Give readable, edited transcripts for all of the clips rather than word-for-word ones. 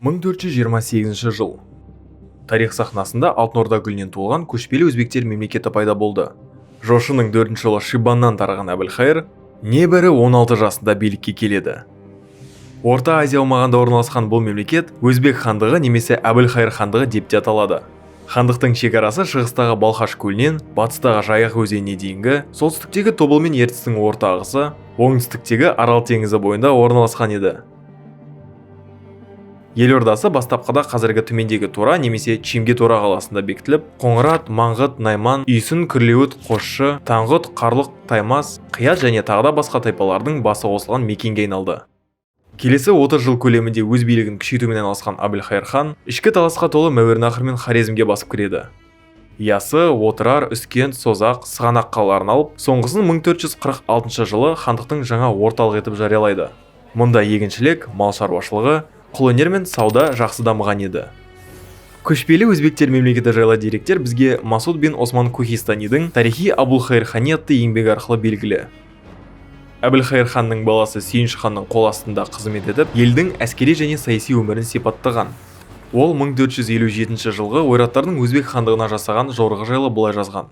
1428 жыл. Тарих сахнасында Алтын Орда гүлінен туылған көшпелі өзбектер мемлекеті пайда болды. Жошының төртінші ұлы Шибаннан тараған Әбілхайыр небәрі 16 жасында билікке келеді. Орта Азия аумағында орналасқан бұл мемлекет Өзбек хандығы немесе Әбілхайыр хандығы деп те аталады. Хандықтың шекарасы шығыстағы Балхаш көлінен батыстағы Жайық өзеніне дейінгі, солтүстіктегі Тобыл мен Ертістің орта ағысы, оңтүстіктегі Арал теңізі бойында орналасқан еді. Елордасы бастапқыда қазіргі төмендегі Тура немесе Чимге Тура қаласында бекітіліп, Қоңырат, Маңғыт, Найман, Үйсін, Күрлеуіт, Қосшы, Таңғұт, Қарлық, Таймас, Қият және тағы да басқа тайпалардың басы қосылған мекенге айналды. Келесі 30 жыл көлемінде өз билігін күшейтумен айналысқан Әбілхайыр хан ішкі таласқа толы Мәуереннахр мен Хорезмге басып кіреді. Ясы, Отырар, Үскент, Созақ, Сығанақ қалаларын алып, соңғысын 1446 жылы хандықтың жаңа орталығы етіп жариялайды. Мұнда егіншілік, мал шаруашылығы, қолөнер мен сауда жақсы дамыған еді. Көшпелі өзбектер мемлекеті жайлы деректер бізге Масуд бин Осман Кухистанидің «Тарихи Абулхайыр хани» атты еңбегі арқылы белгілі. Әбілхайыр ханның баласы Сүйінші ханның қол астында қызмет етіп, елдің әскери және саяси өмірін сипаттаған. Ол 1457 жылғы ойраттардың Өзбек хандығына жасаған жорығы жайлы былай жазған: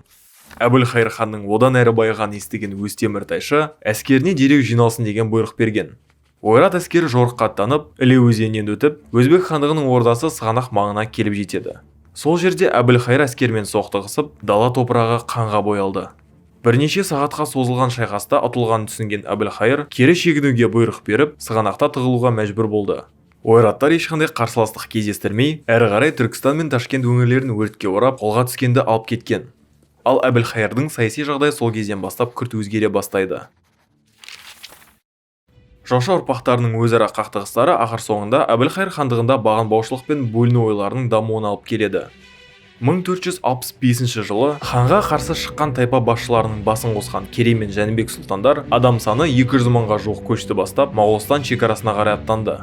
Әбілхайыр ханның одан әрі байығанын естіген Өзтемір тайшы әскеріне дереу жиналсын деген бұйрық берген. Ойрат әскері жорыққа аттанып, Іле өзенінен өтіп, Өзбек хандығының ордасы Сығанақ маңына келіп жетеді. Сол жерде Әбілхайыр әскерімен соқтығысып, дала топырағы қанға боялды. Бірнеше сағатқа созылған шайқаста ұтылғанын түсінген Әбілхайыр кері шегінуге бұйрық беріп, Сығанақта тығылуға мәжбүр болды. Ойраттар ешқандай қарсыластық кездестірмей, әрі қарай Түркістан мен Ташкент өңірлерін өртке орап, қолға түскенді алып кеткен. Ал Әбілхайырдың саяси жағдайы сол кезден бастап күрт өзгере бастайды. Жошы ұрпақтарының өзара қақтығыстары ақыр соңында Әбілхайыр хандығында бағынбаушылық пен бөліну ойларының дамуына алып келеді. 1465 жылы ханға қарсы шыққан тайпа басшыларының басын қосқан Керей мен Жәнібек сұлтандар адам саны 200 мыңға жуық көшті бастап, Моғолстан шекарасына қарай аттанды.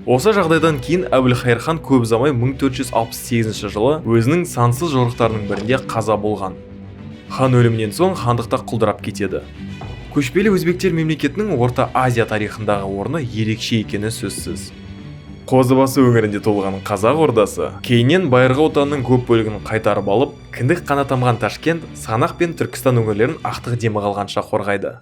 Осы жағдайдан кейін Әбілхайыр хан көп ұзамай 1468 жылы өзінің сансыз жорықтарының бірінде қаза болған. Хан өлімінен соң хандық та құлдырап кетеді. Көшпелі өзбектер мемлекетінің Орта Азия тарихындағы орны ерекше екені сөзсіз. Қозыбасы өңірінде туылған Қазақ Ордасы кейіннен байырғы отанының көп бөлігін қайтарып алып, кіндік қаны тамған Ташкент, Сығанақ пен Түркістан өңірлерін ақтық демі қалғанша қорғайды.